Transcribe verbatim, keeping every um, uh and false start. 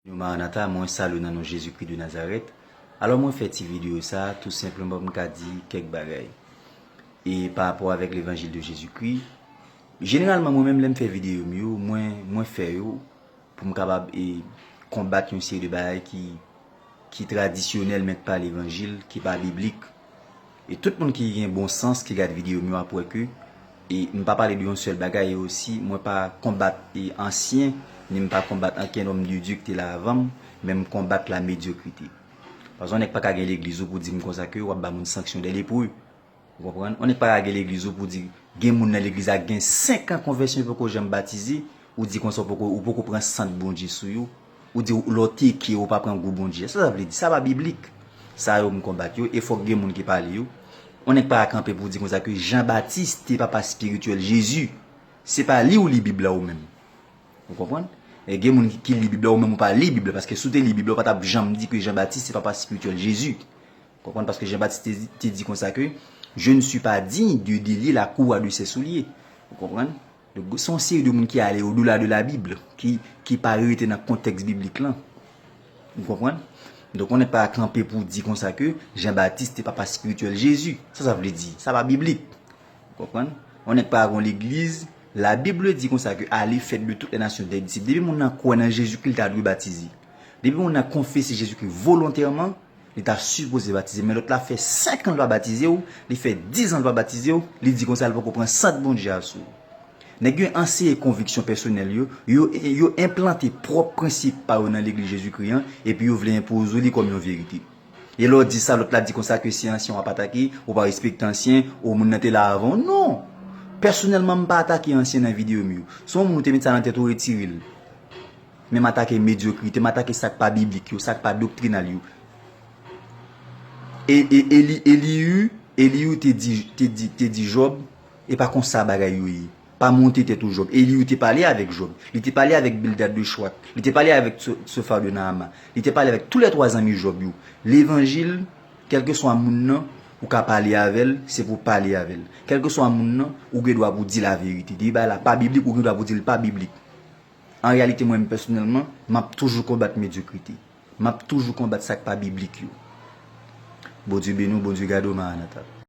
Nou Maranata, mwen salye w nan non Jezikri de Nazarèt. Alò, mwen fè ti videyo sa a, tou senpleman pou m ka di kèk bagay. E pa rapò avèk levanjil de Jezikri, jeneralman, mwen menm, lè m fè videyo m yo, mwen, mwen fè yo pou m kapab, e, konbat yon seri de bagay ki, ki tradisyonèl, men ki pa levanjil, ki pa biblik. E tout moun ki gen bon sans, ki gad videyo m yo ap wè ke, e m pa pale de yon sèl bagay, e osi, mwen pa konbat, e ansyen, ni m pa konbat ankenn òm de Dye ki te la avan m, men m konbat la medyokrite. Paske yon nèg pa ka gen legliz ou pou di m konsa ke w ap ba moun sanksyon dè lepre. Ou konprann? Yon nèg pa ka gen legliz ou pou di, gen moun nan legliz la gen senk an konvèsyon, yo poko janm batize, ou di konsa ou poko, ou poko pran sant Bondye sou yo, ou di lè w teke yo, ou pa pran gou Bondye. Sa sa vle di? Sa pa biblik. Sa yo m konbat yo, e fòk gen moun ki pale yo. Yon nèg pa ka kanpe pou di konsa ke Jan Batis te papa espirityèl Jezi. Se pa li ou li Bib la ou menm. Ou konprann? E gen moun ki, ki li Bib la, ou menm ou pa li Bib la, paske si w te li Bib la, ou pa t ap janm di ke Jan Batis se papa espirityèl Jezi. Ou konprann? Paske Jan Batis te, te di konsa ke, je ne suis pas digne de délier la courroie de ses souliers. Ou konprann? Donk, se yon seri de moun ki ale au-delà de la Bible, ki, ki pa rete nan kontèks biblik lan. Ou konprann? Donk, yon nèg pa kanpe pou di konsa ke Jan Batis te papa espirityèl Jezi. Sa sa vle di? Sa pa biblik. Ou konprann? Yon nèg pa gon legliz. La Bible di konsa ke allez faire de toutes les nations des disciples. Depi moun nan kwè nan Jezikri, li ta dwe batize. Depi moun nan konfese Jezikri volontèman, li ta sipoze batize. Men lòt la fè senk an l pa batize w, li fè diz an l pa batize w, li di konsa l poko pran sant Bondye a sou ou. Nèg yo anseye konviksyon pèsonèl yo, yo, yo enplante pwòp prensip pa yo nan legliz Jezikri an, epi yo vle enpoze w li kòm yon verite. E lè w di sa, lòt la di konsa ke si ansyen w ap atake, ou pa respekte ansyen, ou moun nan te la avan w. Non! Pèsonèlman, m pa atake ansyen nan videyo m yo. Si yon moun ou te met sa nan tèt ou, retire l. Men m atake medyokrite, m atake sa k pa biblik yo, sa k pa doktrinal yo. E, e, Eli, Eliyu, Eliyu te di, te di, te di Jòb, e pa konsa bagay yo ye. Pa monte tèt ou, Jòb. Eliyu te pale avèk Jòb. Li te pale avèk Bildad de Chouak. Li te pale avèk Tso-, Tsofa de Naama. Li te pale avèk toulètwa zanmi Jòb yo. Levanjil, kèlkeswa moun nan, ou ka pale avè l, se pou w pale avè l. Kèlkeswa moun nan, ou gen dwa pou w di laverite. Depi bagay la pa biblik, ou gen dwa pou w di l pa biblik. An reyalite, mwen menm pèsonèlman, m ap toujou konbat medyokrite. M ap toujou konbat sa k pa biblik yo. Bondye beni w, Bondye gade w, Maranata.